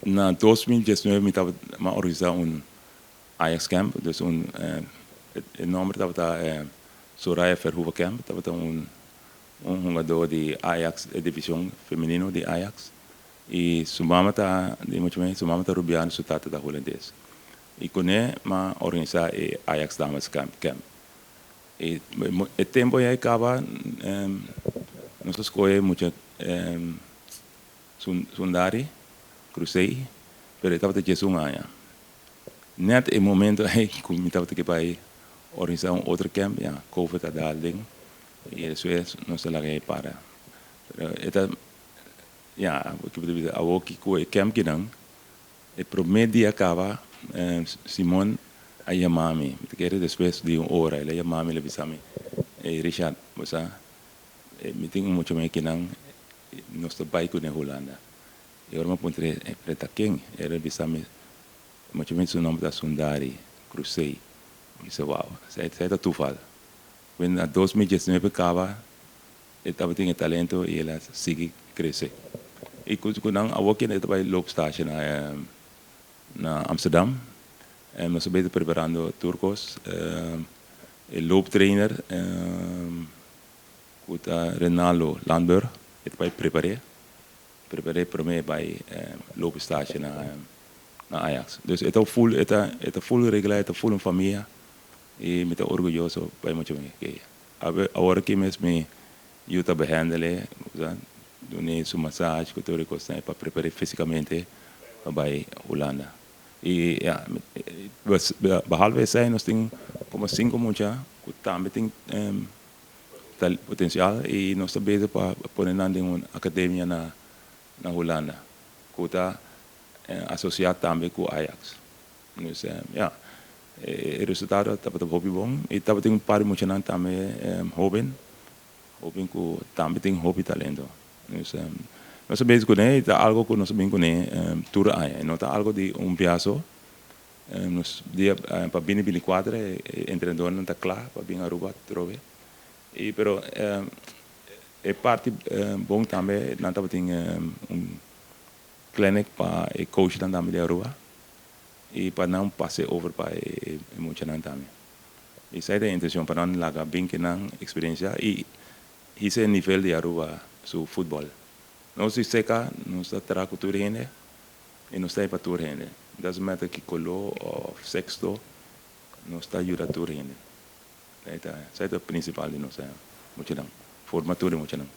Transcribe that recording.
Na 2019 mi tabata a organisá un Ajax Camp, dus e nòmber tabata Soraya Verhoeven Camp, tabata un hungadó di Ajax, e divishon femenino di Ajax. I su mama ta, di mucho menos, su mama ta rubiano, su tata ta hulandes. I kuné m'a organisá e Ajax Dames Camp. I e tempu ei kaba, nos a skohe mucha Sundari Crusei, pero e tabata 11 aña. Net e momento ei ku mi tabata ke bai organisá un otro camp, ya, COVID a dal den, i despues nos a laga e para. Pero e ta, ya, awor ku e camp kinan, e promé dia kaba, Simon a yama mi, mi ta kere despues di un ora, el a yama mi, el a bisa mi: "Hey Richard, bo sa, mi tin un mucha muhé kinan, nos ta bai kuné Hulanda." I ora mi a puntr'é: "Pero ta ken?" El a bisa mi: "Mucha muhé su nòmber ta Sundari Crusei." Mi bisa: "Wow, esei ta toeval." Na 2019 kaba, e tabatin e talento i el a sigui krese. I ku nan awor ku e ta bai loopstage na Amsterdam. En nos ta preparando tur kos. E looptrainer, ku ta Renalo Landburg, e ta bai prepará. Prepará promé bai loopstage na Ajax. Dus e ta full, e ta full reglá, e ta full un famia. I mi ta orguyoso pa mucha muhé. Awor ku mes mi yu ta behandelen, duna su massage, ku tur kos pa prepará físikamente pa bai Hulanda. I ja, behalve esei, nos tin komo sinku mucha ku tambe tin potensial i nos ta bezig pa pone nan den un akademia na Hulanda, ku ta asosiá tambe ku Ajax. Dus ja, e resultado tabata hopi bon i tabatin un par di muchanan tambe hóben, hóben ku tambe tin hopi talento. Dus nos ta bezig kuné, ta algu ku nos ta bin kuné tur aña, no ta algu di un biaha. Nos dia pa 2024 e entrenadónan ta kla pa bin Aruba trobe. I pero e parti bon tambe, nan tabatin un clinic pa e coach tambe di Aruba i pa nan pasa over pa e muchanan tambe. Esei ta e intenshon, pa nan laga bin ku nan eksperensia i e nivel di Aruba su futbòl. Nos di seka, nos ta traha ku tur hende i nos ta pa tur hende. Doesn't matter ki koló òf sekso, nos ta yuda tur hende. Esei ta prinsipal di nos, muchanan. Forma tur muchanan.